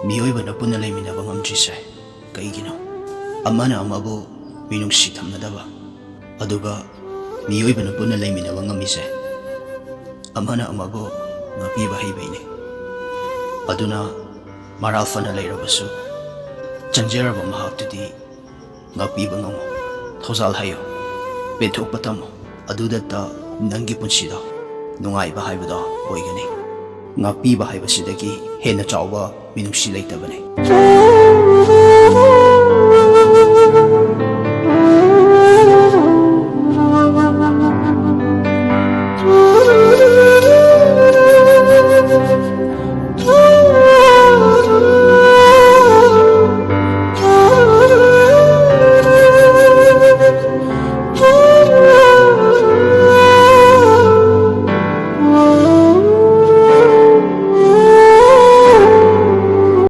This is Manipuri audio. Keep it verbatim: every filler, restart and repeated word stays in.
ꯃꯤꯑꯣꯏꯕꯅ ꯄꯨꯟꯅ ꯂꯩꯃꯤꯟꯅꯕ ꯉꯝꯗ꯭ꯔꯤꯁꯦ ꯀꯩꯒꯤꯅꯣ? ꯑꯃꯅ ꯑꯃꯕꯨ ꯃꯤꯅꯨꯡꯁꯤ ꯊꯝꯅꯗꯕ, ꯑꯗꯨꯒ ꯃꯤꯑꯣꯏꯕꯅ ꯄꯨꯟꯅ ꯂꯩꯃꯤꯟꯅꯕ ꯉꯝꯃꯤꯁꯦ ꯑꯃꯅ ꯑꯃꯕꯨ ꯉꯥꯛꯄꯤꯕ ꯍꯩꯕꯩꯅꯦ꯫ ꯑꯗꯨꯅ ꯃꯔꯥꯜ ꯐꯅ ꯂꯩꯔꯕꯁꯨ, ꯆꯪꯖꯔꯕ ꯃꯍꯥꯛꯇꯨꯗꯤ ꯉꯥꯛꯄꯤꯕ ꯉꯝꯃꯨ꯫ ꯊꯧꯖꯥꯜ ꯍꯩꯌꯨ, ꯄꯦꯟꯊꯣꯛꯄ ꯇꯝꯃꯨ꯫ ꯑꯗꯨꯗꯇ ꯅꯪꯒꯤ ꯄꯨꯟꯁꯤꯗ ꯅꯨꯡꯉꯥꯏꯕ ꯍꯥꯏꯕꯗꯣ ꯑꯣꯏꯒꯅꯤ꯫ ꯉꯥꯛꯄꯤꯕ ꯍꯥꯏꯕꯁꯤꯗꯒꯤ ꯍꯦꯟꯅ ꯆꯥꯎꯕ ꯃꯤꯅꯨꯡꯁꯤ ꯂꯩꯇꯕꯅꯤ꯫